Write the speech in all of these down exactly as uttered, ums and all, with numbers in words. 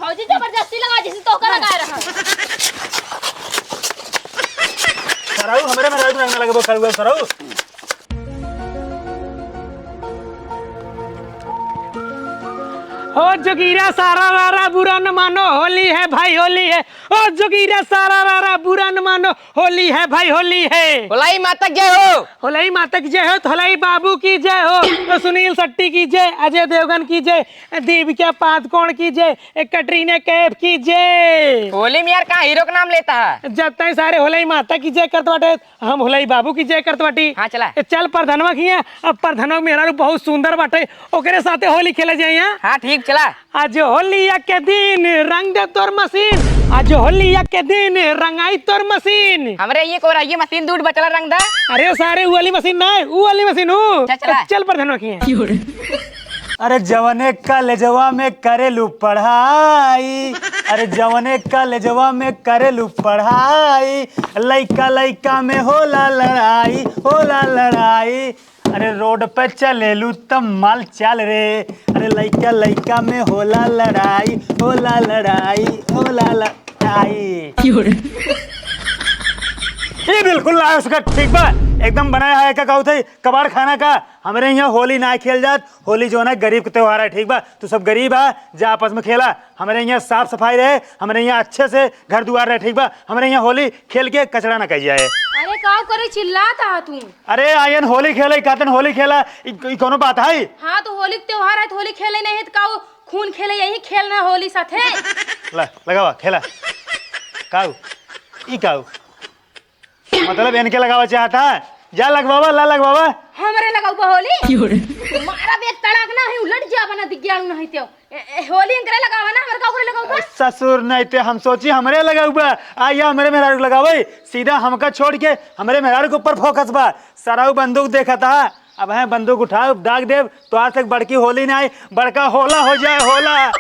भौजी जबरदस्ती लगा, जैसे तोहका लगा रहा। सरऊ, हमरे मेहरारू के रंग ना लगबो, कड़ुआ सरऊ। ओ जोगीरा सारा रा रा बुरा न मानो, होली है भाई होली है। ओ जोगीरा सारा रा रा बुरा न मानो, होली है भाई होली है। होलाई माता की जय हो। होलाई माता की जय हो, तो होलाई बाबू की जय हो, तो सुनील शेट्टी की जय, अजय देवगन की जय, दीपिका पादुकोण की जय, कटरीना कैफ की जय। होली में यार कहाँ हीरो का नाम लेता है? जब तक सारे होलाई माता की जय करत बाटे, हम होलाई बाबू की जय करत बाटी। हाँ, चला। ए, चल परधनवा किहाँ, अब परधनवा के मेहरारू बहुत सुंदर बाटे, ओकरे साथे होली खेले जाई, हाँ? हाँ, ठीक, चला। आज होलिया के दिन रंग दे तोर मशीन, आज होलिया के दिन रंगाई तोर मशीन। हमरे ये कोरा, ये मशीन दूर बचला रंग दा। अरे सारे, उ वाली मशीन ना है, उ वाली मशीन हूँ। चल, चला। चल परधनवा किहाँ। अरे जवने कॉलेजवा में करेलू पढ़ाई, अरे जवने कॉलेजवा में करेलू पढ़ाई, लइका लइका में होला लड़ाई, होला लड़ाई। अरे रोड पे चलेलू त माल चाल रे, अरे लइका लइका में होला लड़ाई, होला लड़ाई, होला लड़ाई। ये बिल्कुल ना है उसका, ठीक बा? एकदम बनाया है का कहू थे कबाड़ खाना का। हमरे यहाँ होली ना खेल जात, होली जो है ना गरीब के त्योहार है, ठीक बा? तू सब गरीब है, जा आपस में खेला। हमरे यहाँ साफ सफाई रहे, हमरे यहाँ अच्छे से घर दुआर रहे, ठीक बा? हमरे यहाँ होली खेल के कचरा ना कही जाए। अरे काव करे चिल्लात हा तू? अरे आयन होली खेले, कातन होली खेला, ई, ई कोनो बात है? हाँ तो होली के त्योहार है तो होली खेले नहीं है तो काव खून खेले यही खेलना होली साथे। ला लगावा खेला। काऊ? ई काऊ? मतलब इनके लगावा चाहता है? जा लगवावा, ला लगवावा। हमरे लगाऊ बा होली? मारा बे तड़ाक ना है, उलट जा बना दिग्याणु नहीं त्यो। ए, ए, होली इनकरे लगावा ना, हमरे का ओकरे लगाऊ बा? ससुर नहीं ते हम सोची हमरे लगाऊ बा। आ या हमरे मेहरारू के लगावे, सीधा हमका छोड़ के हमरे मेहरारू के ऊपर फोकस बा। सराऊ बंदूक देखता, अब है बंदूक उठाओ, दाग देब, तो आज तक बड़की होली ना आई, बड़का होला हो जाए, होला।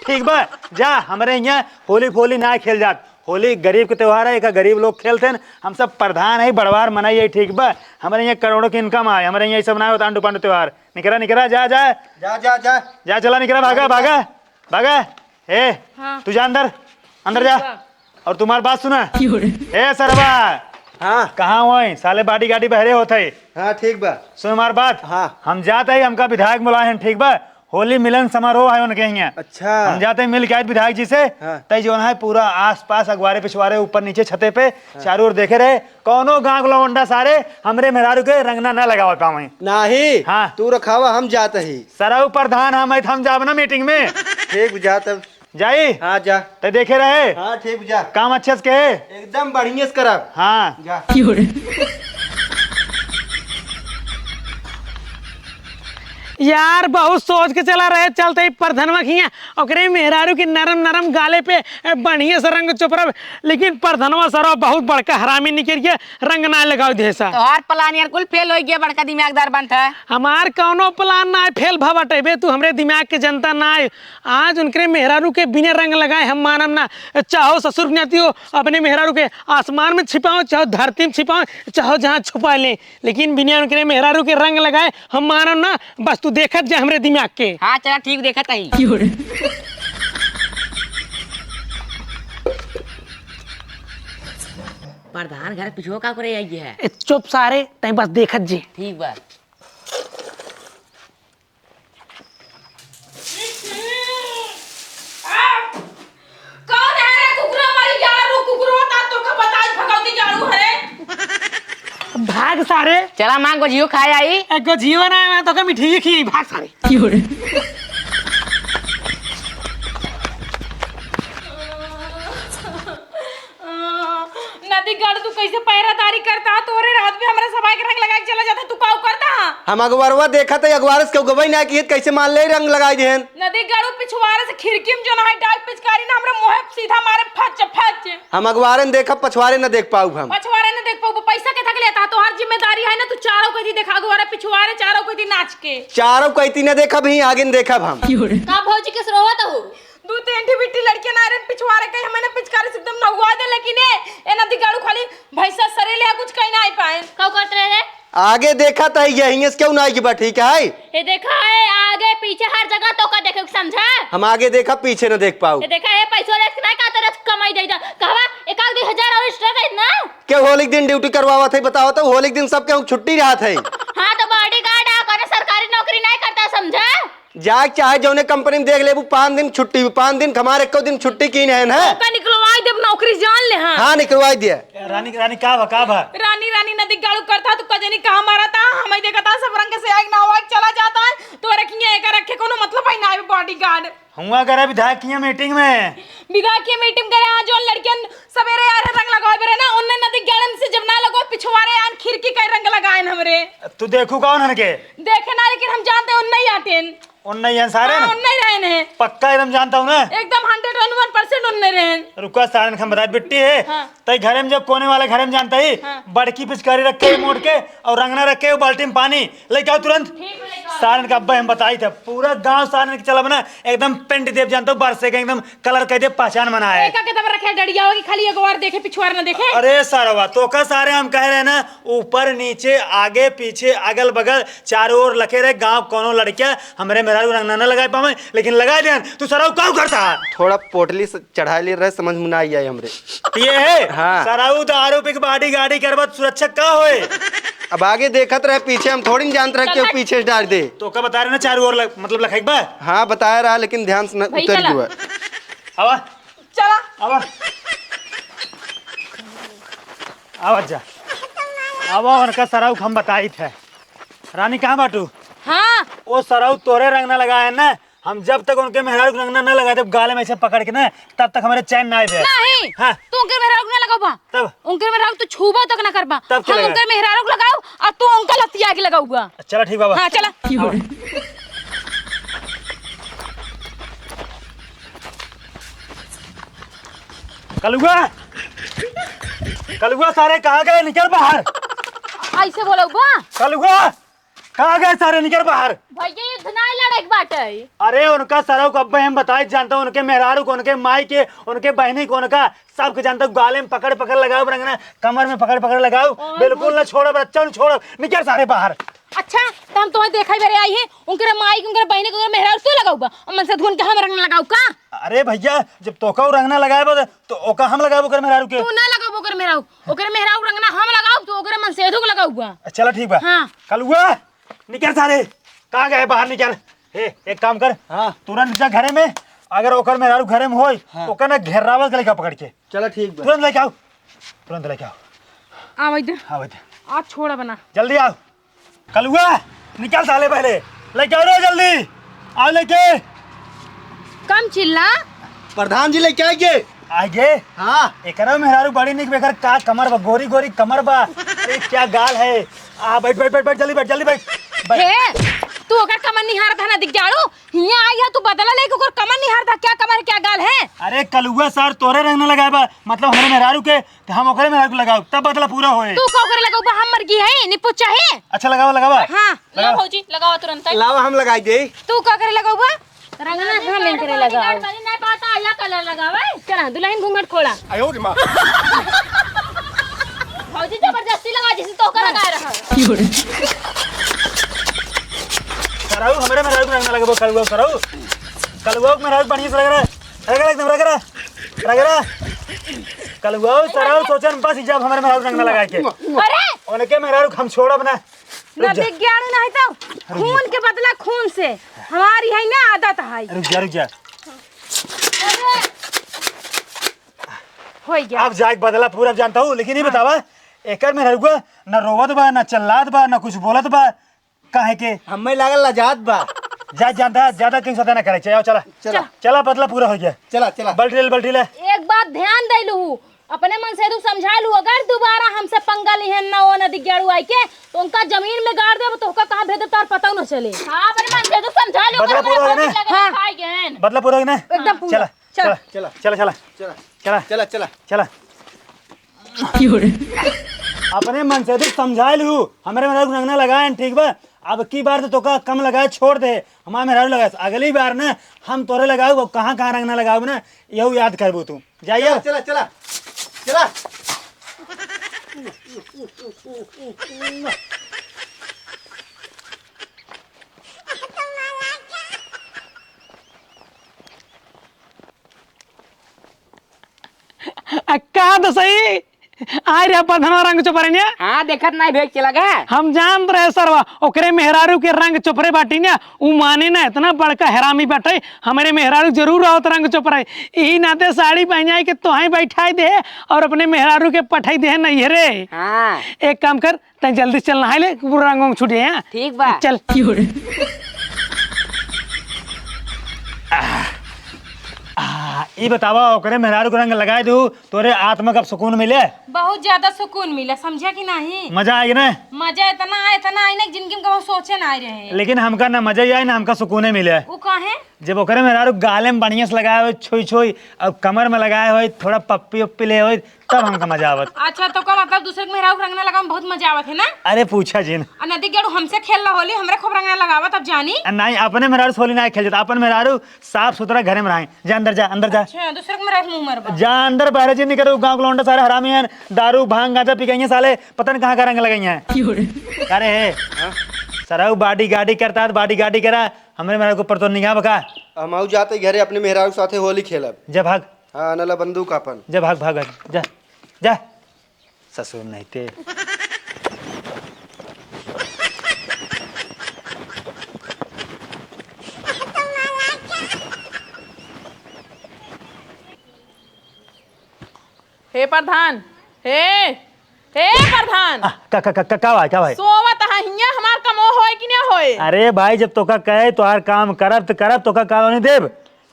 ठीक बा, जा, हमरे यहाँ होली फोली ना खेल जात। होली गरीब के त्योहार है, एका गरीब लोग खेलते हैं, हम सब प्रधान है, बड़वार मनई है, ठीक बा? हमरे यहाँ करोड़ों की इनकम आए, हमरे यहाँ ये सब ना होता, आंडू पांडू त्योहार। निकरा, निकरा, जा, जा। जा, जा, जा। जा, चला, निकरा, भागा, भागा, भागा। ए, हाँ। तू जा अंदर, अंदर जा। ठीक बा। और तुम्हार बात सुना। क्यों रे? ए सरवा। हाँ। कहाँ होई? साले बाडी गाडी बहरे होत है। हाँ, ठीक बा। सुन हमार बात। हाँ। हम जात है, हमका विधायक बुलाए हैं, ठीक बा? होली मिलन समारोह है उनके यहाँ। अच्छा। हम जात है मिल के आए विधायक जी से। हाँ। तई जौन है पूरा आसपास अगवारे पिछवारे ऊपर नीचे छते पे हाँ। चारों ओर देखे रहे, कौनो गाँव के लौंडा सारे हमरे मेहरारू के रंगना ना लगावे पावे। नाही। हाँ। तू रखावा, हम जात ही। सरऊ प्रधान हम है, हम जाब ना मीटिंग में। ठीक, जा तब। जाई? हाँ, जा। ते देखे रहे? हाँ, ठीक, जा। काम अच्छे से के? एकदम बढ़िया से करब। हाँ। जा। यार, बहुत सोच के चला रहे, चलते ही परधनवा किहाँ, ओकरे मेहरारू के नरम नरम गाले पे, ए, बढ़िया से रंग चोपरब, लेकिन परधनवा सरवा बहुत बड़का हरामी निकल गया, रंग ना लगाओ देसा। तोहार plan यार कुल fail हो गया, बड़का दिमागदार बनता है। हमार कौनो plan ना है, fail भा बटे बे, तू हमरे दिमाग के जनता ना है। आज उनकरे मेहरारू के बिना रंग लगाए हम मानम ना। चाहो ससुर नाती हो, अपने मेहरारू के आसमान में छिपाओ, चाहो धरती में छिपाओ, चाहो जहाँ छुपा लें, लेकिन बिना उनकरे मेहरारू के रंग लगाए हम मानम ना। बस तू देखत जा हमरे दिमाग के। हाँ, चला ठीक, देखत ही। प्रधान घर पिछुआ का करे आई है? ए, चुप सारे, तई बस देखत जे। ठीक बा। कौन है रे कुकुरा वाली यार? वो कुकुरो ता तो का बताई भगवती जानू है रे। भाग सारे। चला माँ गोझियो खाए आई। ए, गोझियो ना, मैं तो का मिठाई खियाई, भाग सारे। नदी गाड़ू, तू कैसे पहरादारी करता? तोरे रात में हमरा सबाई के रंग लगा के चला जाता, तू काऊ करता? हम अगवरवा देखत है, अगवार से केहू गबई ना किहत, कैसे मान ले रंग लगाई देहन? नदी गाड़ू, पिछवारे से खिड़की में जो ना है डाल पिचकारी ना, हमरा मुँहे पे सीधा मारे फच फच। हम अगवारे न देखब, पछवारे न देख पाउब हम। पछवारे न देख पाउब, पैसा के थक लेता, तोहार जिम्मेदारी है ना, तू चारों को दी देखा, अगवारे पिछवारे चारों को दी नाच के। चारों को इतनी न देखब ही, आगे न देखब हम। का भौजी के रोवत हो? दू तीन ठी बिट्टी लड़के ना रहे पिछवारे कहीं, हमने पिचकारी से एकदम नहुआ दे, लेकिन ए, ए नदी गाड़ू खाली भैंसा सरे ले कुछ कहीं ना आई पाए। का करत रहे रे? आगे देखा त यहीं से क्यों ना आइगी बा, ठीक है? ये देखा है, आगे पीछे हर जगह तोका देखे, समझा? हम आगे देखा, पीछे न देख पाऊ। ये देखा है, पैसो लेके ना का तरह कमाई दे दा। कहवा एक आध दो हजार और extra दे ना। क्यों होली के दिन ड्यूटी करवावत है, बताओ तो? होली के दिन सब केहू छुट्टी रहत है। हाँ, तो बॉडीगार्ड आ, कोनो सरकारी नौकरी नहीं करता, समझा? जाए चाहे जौने कंपनी में देख लेबू, पाँच दिन छुट्टी, पाँच दिन, हमारे एको दिन छुट्टी की नहीं है। ओका निकलवाई देब नौकरी, जान ले। हाँ। हाँ, निकलवाई दिया। रानी, रानी, का बा, का बा? रानी, रानी, नदी गाड़ू करता, तू कजनी कहाँ मारा था, हमें देखा था, सब रंग से आग ना आग चला जाता है, तो रखिए, एका रखे कोनो मतलब है ना, बॉडीगार्ड। हुआ करे विधायक की मीटिंग में। विधायक की मीटिंग करे, आज जो लड़कियन सवेरे यार रंग लगावे रहे ना, उनने नदी गाड़न से जब ना लगो, पिछवारे आन खिड़की का रंग लगाए हमरे। तू देखू कौन हन के? देखे ना, लेकिन हम जानते उनने ही आते हैं। उनने ही हैं सारे हाँ, ना? उनने ही रहे हैं। पक्का एकदम जानता हूँ ना? एकदम hundred and one percent उनने रहे हैं। रुका, सारन के हम बताए, बिट्टी है। हाँ। तई घरे में जब कोने वाले घरे में जानता ही, हाँ। बड़की पिचकारी रखे ही मोड़ के और रंगना रखे ही बाल्टी में पानी, लेके आओ तुरंत। ठीक है, लेके आओ। सारन का अब्बा हम बताई थे, पूरा गांव सारन के चला बना, एकदम पेंट देव जानता हूँ, बरसे के एकदम कलर कह दे, पहचान बना है। एका के तब रखे डड़िया होगी, खाली एगो बार देखे, पिछुआर ना देखे। अरे सरवा, तो का सारे हम कह रहे हैं ना, ऊपर नीचे आगे पीछे अगल बगल चारों ओर लखे रहे, गांव कोनो लड़किया हमरे मेहरारू रंगना न लगाए पावे, लेकिन लगा देन। तू सरऊ काऊ करता है? थोड़ा पोटली से चढ़ा ले रहे, समझ में ना आई हमरे। ये है? हाँ। सरऊ दारू पी के बॉडी गाड़ी करबत सुरक्षा का होए? अब आगे देखत रहे, पीछे हम थोड़ी न जानत रहे कि पीछे से डाल दे। तो का बता रहे ना, चारों ओर लग-, मतलब लखाई बा? हाँ, बताया रहा, लेकिन ध्यान से न भाई उतर चला। गया। आवा। चला। आवा। आवा जा। आवा, उनका सरऊ हम बताई थे। रानी, कहाँ बाटू? हाँ। वो सरऊ तोरे रंग ना लगाए ना, हम जब तक उनके मेहरारू के रंगना ना लगा देब गाले में ऐसे पकड़ के ना, तब तक हमारे चैन ना आए बे। नहीं, हाँ। तू उनके मेहरारू के ना लगाओ बा। तब? उनके मेहरारू तू छूबो तक ना करबा। तब क्या हम लगा? उनके मेहरारू के लगाओ और तू उनका लतिया के लगाओ बा। चला ठीक बाबा। हाँ, चला। कलुआ, कलुआ सारे कहाँ गए? निकल बाहर। ऐसे बोलो बा। कलुआ, कहाँ गए सारे? निकल बाहर। भैया, युद्ध ना लड़े के बाटे। अरे, उनका सरऊ को अब्बे हम बताए जानता हूँ, उनके मेहरारू को, उनके माई के, उनके बहनी को, उनका सबके जानता हूँ। गाले में पकड़ पकड़ लगाओ रंगना, कमर में पकड़ पकड़ लगाओ, ओए बिल्कुल भौजी। ना छोड़ब, बच्चा ना छोड़ब। निकल सारे बाहर। अच्छा, तो हम तुम्हें देखा ही बेरे आई है, उनके माई के, उनके बहनी के, उनके मेहरारू तू लगाऊ बा, और मन से धुन के हम रंगना लगाऊ का? अरे भैया, जब तोका रंगना लगाए बा, तो ओका हम लगाबो ओकर मेहरारू के। तू ना लगाबो ओकर मेहरारू, ओकर मेहरारू रंगना हम लगाउब, तू ओकरे मनसेधू के लगाउबा। चला ठीक बा। हाँ। कलुआ, निकल सारे, कहाँ गए? बाहर निकल। हे, एक काम कर, हाँ। तुरंत जा घरे में, अगर ओकर मेहरारू घरे में होई, हाँ। ओकर ना घेरावल के लेके पकड़ के। चला ठीक बा। तुरंत लेके आओ, तुरंत लेके आओ। आवे दे। आवे दे। आज छोड़ा बना। जल्दी आओ। कलुआ, निकल साले पहले। लेके आओ रे जल्दी। आओ लेके। कम चिल्ला। प्रधान जी लेके आएंगे। आएंगे? हाँ। एकरा मेहरारू बड़ी निक बेकर का कमर बा, गोरी गोरी कमर बा। अरे क्या गाल है। आ, बैठ, बैठ, बैठ, बैठ, जल्दी बैठ, जल्दी बैठ। बैठ। हे, तू ओकर कमर निहारत है ना, दिख जाड़ू? हियाँ आई है, तू बदला लेके ओकर कमर निहारत है, क्या कमर, क्या गाल है? अरे कलुआ सार तोरे रंग न लगाए बा, मतलब हमरे मेहरारू के तो हम ओकरे में आग लगाओ, तब बदला पूरा होए। तू का ओकरे लगाओ बा, हम मर गई है, निपुचा है। अच्छा लगावा, लगावा। हाँ। ला लगावा। भौजी, लगावा तुरंत। लावा, हम लगाई दे। तू का करे लगाओ बा? रंगना हम इनकरे लगाओ। नहीं पाता, आया कलर लगावे। चला, दुल्हन घूंघट खोला। आयो रे माँ। भौजी जबरदस्ती लगा, जैसे तो का लगा रहा। की हो रे? कराऊ, हमरे में रंगना लगाबो, कराऊ, कराऊ। कलुआ में रंग बढ़िया से लग रहा है। रगड़ा एकदम, रगड़ा। रगड़ा। कलुआ, सराउ सोचन बस जब हमरे मेहरारू रंग ना लगाए के। अरे! उनके मेहरारू हम छोड़ब ना। ना रुक जा। विज्ञान नहीं तो अरे रुक जा। खून के बदला खून से। हमारी है ना आदत है। रुक जा, रुक जा। हो गया। अब जाए के बदला पूरा जानता हूँ, लेकिन ये हाँ। बतावा, एकर मेहरारू ना रोवत बा, ना चिल्लात बा, ना कुछ बोलत बा, काहे के? हमें लागल लजात बा। जा, ज्यादा, ज्यादा क्यों सता ना करे, चला, चला। चला। चला, बदला पूरा हो गया। चला, चला। बल्टी ले, बल्टी ले। एक बात ध्यान दे लू, अपने मनसेधू समझा लू, अगर दोबारा हमसे पंगा लिहन ना, वो नदी गेड़ू आई के, तो उनका जमीन में गाड़ देब, तो ओका कहाँ भेज देब, तार पता न चले। हाँ, अपने मनसेधू समझा लू, बदला अगर पूरा हो गया ना? लगे हाँ। खाई गए हैं। बदला पूरा हो गया ना? एकदम पूरा। चला, चला। चला। चला, चला। चला। चला। चला, चला। चला। अपने मनसेधू समझाए लू, हमरे मेहरारू रंगना लगाए, ठीक बा? अब की बार तो तोका कम लगाए छोड़ दे, हमारे मेहरारू लगाए। अगली बार ना हम तोरे लगाऊ, अब कहाँ कहाँ रंगना लगाऊ ना, यहू याद करबू तू। जाइए। चला, चला, चला, चला। आ, कहा तो सही, आइ रहा परधनवा रंग चोपरे ने। हाँ, देखत नाहीं भेग चला गा। हम जानत रहे सरवा, ओकरे मेहरारू के रंग चोपरे बाटी ने, उ माने ना, इतना बड़का हरामी बाटे, हमरे मेहरारू जरूर आवत रंग चोपरे। इही नाते साड़ी पहिनाइ के तोहइ बैठाइ दे और अपने मेहरारू के पठाइ दे नैहरे। हाँ। एक काम कर, तैं जल्दी से चल नहाइ ले, पूरा रंग वंग छूट जाए, हाँ? ठीक बा। चल। आ, ई बतावा, ओकरे मेहरारू के रंग लगाइ दू, तोरे आत्मा का सुकून मिले। बहुत ज्यादा सुकून मिले, समझे कि नहीं? मजा आइ ना? मजा इतना आए, इतना आए ना कि जिंदगी में कबहुँ सोचे ना आए रहे। लेकिन हमका ना मजा ही आए, ना हमका सुकूने मिले। उ काहे? जब ओकरे मेहरारू गाले में बढ़िया से लगाए होइ, छुई छुई, और कमर में लगाए होइ, थोड़ा पप्पी उप्पी ले होइ, तब हमका मजा आवत। अच्छा, तो का मतलब दूसरे के मेहरारू के रंग ना लगावे में बहुत मजा आवत है ना? अरे पूछा जिन। आ नदी गेड़ू हमसे खेल ला होली, हमरे खूब रंग ना लगावा, तब जानी। आ नहीं, अपने मेहरारू से होली ना खेल जाता, अपन मेहरारू साफ सुथरा घरे में रहे। जा अंदर जा, अंदर जा। अच्छा, दूसरे के मेहरारू मुँह मरबा। जा अंदर, बाहरे जिन निकरो, गाँव के लौंडा सारे हरामी हैं, दारू भांग गांजा पी गई हैं साले, पता नहीं कहाँ का रंग लगाई हैं। क्यों रे? अरे हे, सरऊ body guard करता है, body guard करा, हमरे मेहरारू के ऊपर तो निगाह बका। हम आऊ जाते घरे अपने मेहरारू के साथे होली खेलब। जा भाग। हाँ, नला बंदूक अपन। जा भाग, भाग, भाग, जा, जा। ससुर नहीं ते। हे प्रधान, हे, हे प्रधान। आ, का, का, का, का, का भाई, का भाई? सोवत हा हियाँ, हमार कमो होए कि ना होए? अरे भाई, जब तोका कहे, तोहार काम करब त करब, तोका कॉलोनी देब।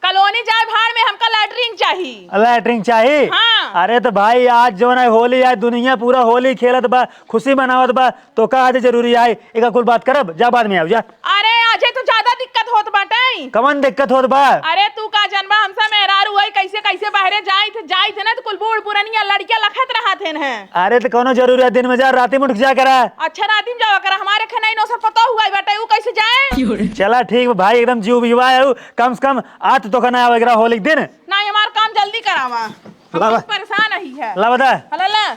कॉलोनी जाए भाड़ में, हमका लैट्रिन चाही। लैट्रिन चाही? हाँ। अरे त भाई, आज जौन है होली, आज दुनिया पूरा होली खेलत बा, खुशी मनावत बा, तोका आज जरूरी आए, एका कुल बात करब, जा बाद में आउ, जा। अरे, आजे तो ज्यादा दिक्कत होत बाटे। कवन दिक्कत होत बा? अरे, तू का जनबा, हमसे मेहरारू होई, कैसे, कैसे बहरे जाइत, जाइत है ना, तो कुल बूढ़ पुरनिया लड़कियां लखत रहत हैं। अरे, त कौनो जरूरी है, दिन में जा, राती में उठ के जा करा। अच्छा, राती में जावा करा, हमारे खनाई नौसर पतोहू आई बाटे, ऊ कैसे जाए? चला, ठीक बा भाई, एकदम जीव बिजवा है, कम से कम आत तो का ना आवे, एकरा होली के दिन। नहीं, हमार काम जल्दी करावा। हम ला बा। बहुत परेशान रही है। ला बता। ला, ला।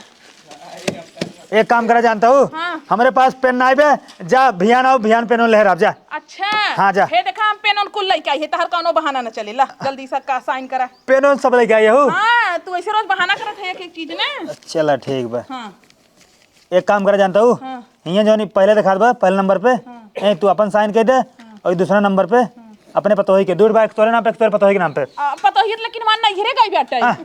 एक काम करा जानता हूँ? हाँ। हमरे पास पेन नाई बे, जा भियान आउ, भियान पेन लेहर आब जा। अच्छा। हाँ, जा। हे देखा, हम पेन ओन कुल लइके आई है, तहर कौनो बहाना न चले। ला, जल्दी से का साइन करा। पेन ओन सब लइके आई हूँ? हाँ, तू ऐसे रोज बहाना करत है एक एक चीज में। चला ठीक बा। हाँ। एक काम करा जानता हूँ? हाँ। हियाँ जौन पहले देखात बा, पहले नंबर पे, हाँ। ए, तू अपन साइन कइ दे, हाँ। और दूसरा नंबर पे हाँ। अपने पतोही के, दू ठे बा, एक तोरे नाम पे, एक तोरे पतोही के नाम पे। आ, पतोहिए तो लेकिन हमार नैहरे गई बाटे। हाँ,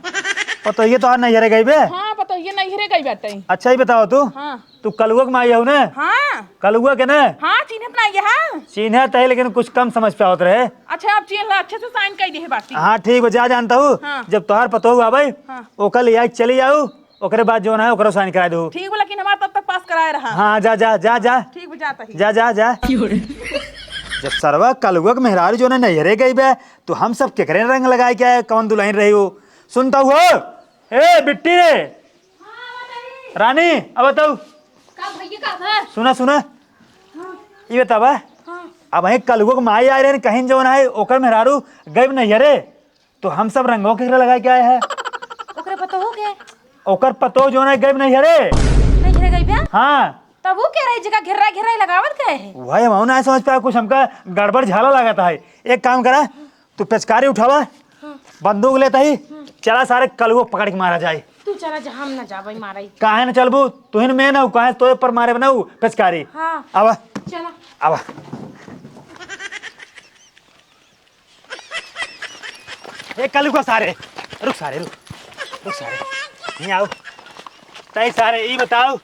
पतोहिए तोहार नैहरे गई बे? हाँ, पतोहिए नैहरे गई बाटे। अच्छा, ई बताओ तू, हाँ। तू कलुआ के माई हऊ ने? हाँ। कलुआ के ने? हाँ, चिन्हत ना ये, हाँ। चिन्हत है, लेकिन कुछ कम समझ पे आवत रहे। अच्छा, अब चिन्ह ला, अच्छे से साइन कइ दे बाटी। हाँ, ठीक बा, जा जानता हूँ। हाँ। जब तोहार पतोहू आवे, हाँ। ओकर ले आई चली आऊ, ओकरे बाद जौन है, ओकरो साइन कराइ दू। ठीक बा, लेकिन हमार तब तक पास कराए रहा। हाँ, जा, जा, जा, जा। ठीक बा, जाता ही। जा, जा, जा। जब सरवा कलुआ के मेहरारू जौन है नैहरे गई बे, तो हम सब केकरे रंग लगाए के आए, कौन दुल्हन रही हो? सुनता हुआ? ए, बिट्टी रे। रानी, अब बताऊ। का भैया, का बा? सुना, सुना। हाँ। ई बतावा। हाँ। अब वहीं कलुआ के माई आए रहे, कहीं जौन है, ओकर मेहरारू गई नैहरे। तो हम सब रंगवा केकरे लगाए के आए हैं? ओकरे पतोहू के। ओकर पतोह जौन है गइब नैहरे। नैहरे गइब बे? हाँ। तब ऊ के रही जगह घेर्रा घेर्रा लगावत गए है? वही हम ना समझ पाए, कुछ हमका गड़बड़ झाला लागत है। एक काम करा, तू पेचकारी उठावा, हाँ। बंदूक लेता ही, हाँ। चला सारे कलुआ पकड़ के मारा जाए। तू चला जा, हम ना जाबे मारे। काहे ना चलबू? तुहिन में ना, काहे तोरे पर मारे ना पेचकारी। हाँ। आवा। चला। आवा। ए, कलुआ सारे, रुक सारे, रुक, रुक सारे, हियाँ आओ। तै सारे, ई बताओ,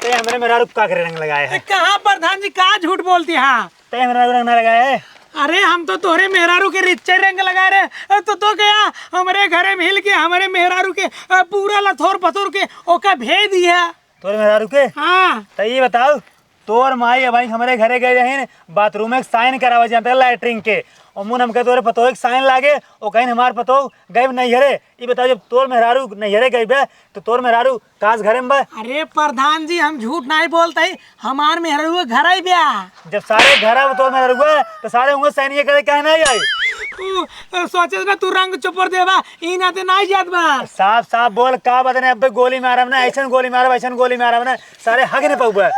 तै हमरे मेहरारू का करे रंग लगाए है? ए, कहाँ प्रधान जी, का झूठ बोलती है? तै हमरे मेहरारू रंग ना लगाए है? अरे, हम तो तोहरे मेहरारू के रिच्चे रंग लगाए रहे। ए, तो, तो क्या हमरे घरे में हिल के हमरे मेहरारू के, अ, पूरा लथोर पथोर के ओका भेज दिया। तोरे मेहरारू के? हाँ। तै ई बताओ, तोर माई अबहीं हमरे घरे गई रहिन, बाथरूम में साइन करावे जानते, लैट्रिन के। और मुन हमके तोरे पतोह के साइन लागे, ओ कहिन हमार पतोह गइब नैहरे। ई बताओ, जब तोर मेहरारू नैहरे गइबे, तो तोर मेहरारू कास घरे में बा? अरे प्रधान जी, हम झूठ नहीं बोलते ही, हमार मेहरारू घर आई ब्या। जब सारे घर आवे तोर मेहरारू, तो सारे उंगे साइन ये करे काहे नहीं आई? ऊ, सोचे ना तू रंग चोपर देबा, ई नाते नहीं जात बा। साफ साफ बोल, का बदने अबे गोली मारब ना, ऐसन गोली मारब, ऐसन गोली मारब ना, सारे हग ने पउबे।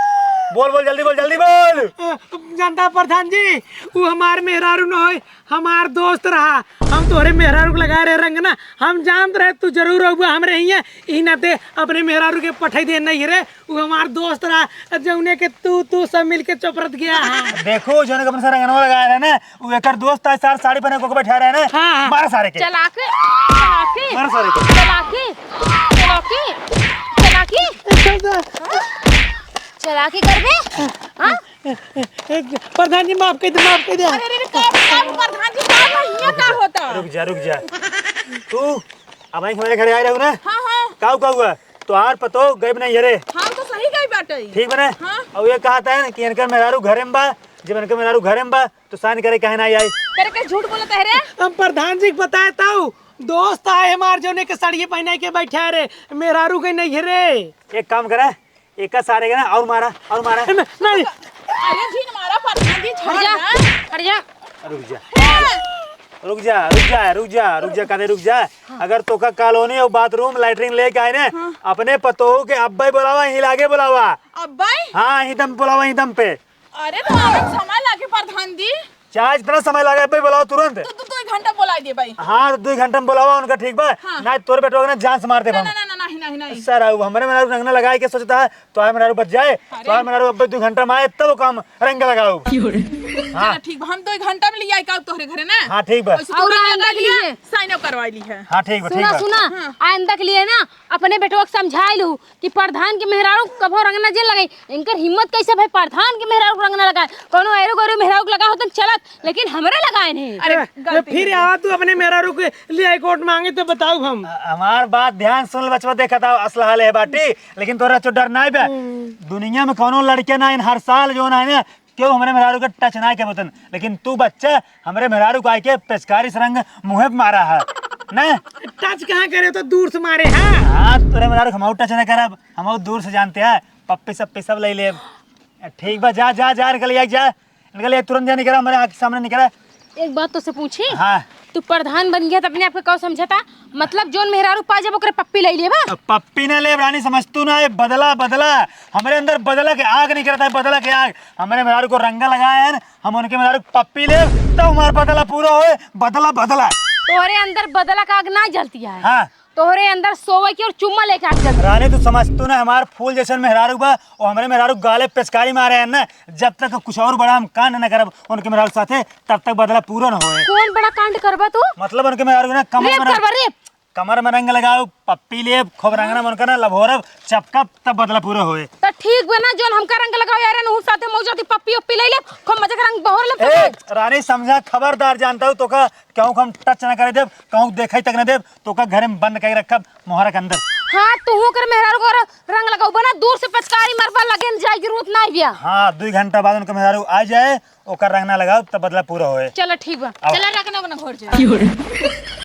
बोल, बोल, जल्दी बोल, जल्दी बोल। अ, जानता प्रधान जी, उ हमार मेहरारू न होय, हमार दोस्त रहा। हम तोहरे मेहरारू के लगाए रहे रंग ना, हम जानत रहे तू जरूर अउबा हमरे हियाँ। ई नाते अपने मेहरारू के पठाई दे नहीं रे, उ हमार दोस्त रहा, जौने के तू, तू सब मिलके चोपरत गया है। देखो, जौने के अपने से रंगनवा लगाए रहे ना, उ एकर दोस्त आज सार साड़ी पहने को बैठा रहे ना। हाँ, हाँ। मारा सारे के। चलाके, चलाके, मारा सारे के। चलाके, चलाके, चलाके। चलाके करबे? हाँ? ए, ए, ए, प्रधान जी, माफ कर दे, माफ कर दे। अरे, अरे, अरे, का, का, प्रधान जी, का बा? हियाँ का होता? रुक जा, रुक जा। तू अब आई हमारे घरे आए रहू ना? हाँ, हाँ। का, का हुआ? तोहार पतो गइब नहीं हरे। हाँ, तो सही गई बाटे। ठीक बने? हाँ। अब ये कहत है कि इनकर मेहरारू घरे में बा, जब इनकर मेहरारू घरे में बा, तो साइन करे काहे ना आई? करे के झूठ बोलत है रे? हम प्रधान जी के बताए ताऊ, दोस्त आए हमार, जौने के साड़िए पहनाई के बैठा रे, मेहरारू गई नहीं हरे। एक काम करे, एका सारे के ना और मारा, और मारा। नहीं, नहीं। अरे जिन मारा, प्रधान जी, छोड़ हट जा, ना। हट जा। रुक जा। रुक जा, रुक जा, रुक जा, रुक जा, कहते रुक जा। हाँ। अगर तोका कॉलोनी और बाथरूम, लैट्रिन लेके आए ने, हाँ। अपने पतोहू के अब्बे बुलावा, यहीं लागे बुलावा। अब्बे? हाँ, यहीं दम बुलावा, यहीं दम पे। अरे तो आवे समय लागे प्रधान जी। चाहे जितना समय लागे, अब्बे बुलावा तुरंत। तू, तू दो घंटा बुला दे भाई। हाँ, तो दो घंटा में बुलावा उनका, ठीक बा? हाँ। ना तोरे बेटवा के ना जान से मार दे ना, हम। ना, ना, ना, नहीं, नहीं, नहीं। सर, अब हमरे मेहरारू रंग ना लगाए के सोचता है, तो हमारे मेहरारू बच जाए, हाँ रे। तो हमारे मेहरारू अब्बे दो घंटा में आए, तब वो काम रंग लगाओ। हाँ। चला ठीक बा, हम दो घंटा में ले आई का तोहरे घरे ना? हाँ, ठीक बा। वैसे तू और रंग आइंदा लगा के लिया, लिए? साइन अप करवा ली है। हाँ, ठीक बा, ठीक सुना, बा। सुना, हाँ। आइंदा के लिए ना अपने बेटवा के समझाए लू कि प्रधान के मेहरारू कभो रंग ना जे लगाई। इनकर हिम्मत कैसे भाई प्रधान के मेहरारू रंग ना लगाए? कोनो ऐरू गैरू मेहरारू के लगा होतन चलत, लेकिन हमरे लगाए नहीं। अरे, ए, गलती फिर हो गई। आवा तू अपने मेहरारू के लिए हाई कोर्ट मांगे तो बताऊ हम। अ-, हमार बात ध्यान सुन ले बचवा, देखा था असलहा ले बाटी, लेकिन तोरा चो डर नाई बे। हम्म। दुनिया में कौनो लड़के ना इन हर साल जो ना है ना, क्यों हमरे मेहरारू के टच ना के बतन, लेकिन तू बच्चा हमरे मेहरारू को आके पिचकारी से रंग मुँहे पे मारा है, ना? टच कहाँ करे, तो दूर से मारे हैं। हाँ, तोरे मेहरारू को हम टच ना करब, हम दूर से जानते हैं, पप्पी सप्पी सब ले लेब। ठीक बा, जा, जा, जा, निकल, जा, जा। निकल, ये तुरंत जा, निकल, हमारे आँख के सामने निकल। एक बात तोसे पूछी? हाँ। तू प्रधान बन गया, तो अपने आप के का समझता? मतलब, जोन मेहरारू पा जब ओकरे पप्पी ले लेबा? अब पप्पी ना लेब रानी, समझतू ना, ये बदला, बदला। हमरे अंदर बदला के आग निकलता है, बदला के आग। हमरे मेहरारू को रंगा लगाए हैं, हम उनके मेहरारू को पप्पी लेब, तब हमार बदला पूरा होए, बदला, बदला। तोहरे अंदर बदला का आग ना जलती है। हाँ। तोहरे अंदर सोवे की और चुम्मा लेके आग जलती है। रानी, तू समझतू ना, हमार फूल जैसन मेहरारू बा, वो हमरे मेहरारू गाले पिचकारी मारे हैं ना, जब तक कुछ और बड़ा हम कांड न करब उनके मेहरारू साथे, तब तक बदला पूरा न होए। कौन बड़ा कांड करबा तू? मतलब उनके मेहरारू ना कमर रेप में रंग, करबा, रेप। कमर में रंग लगाओ, पप्पी लेब, खूब रंगना मन करना, लभोरब, चपकब, तब बदला पूरा होए। तो ठीक बा ना, जोन हमका रंग लगाओ यार, नहू साथे मौजा दी, पप्पी ओप्पी ले लेब, खूब मजा के रंग बहोर लेब। ए, रानी समझा, खबरदार जानता हूँ, तोका कहूँ हम टच ना करे देब, कहूँ देखे तक ना देब, तोका घरे में बंद करके रखब मोहरा के अंदर। हाँ, तू ओकर मेहरारू को रंग लगाऊ बना, दूर से पिचकारी मरबा, लगे न जाए, जरूरत ना बिया। हाँ, दो घंटा बाद उनका मेहरारू आ जाए, ओकर रंग ना लगाओ, तब बदला पूरा होए। चलो ठीक बा। आओ। चला रखना अपना घर जाए।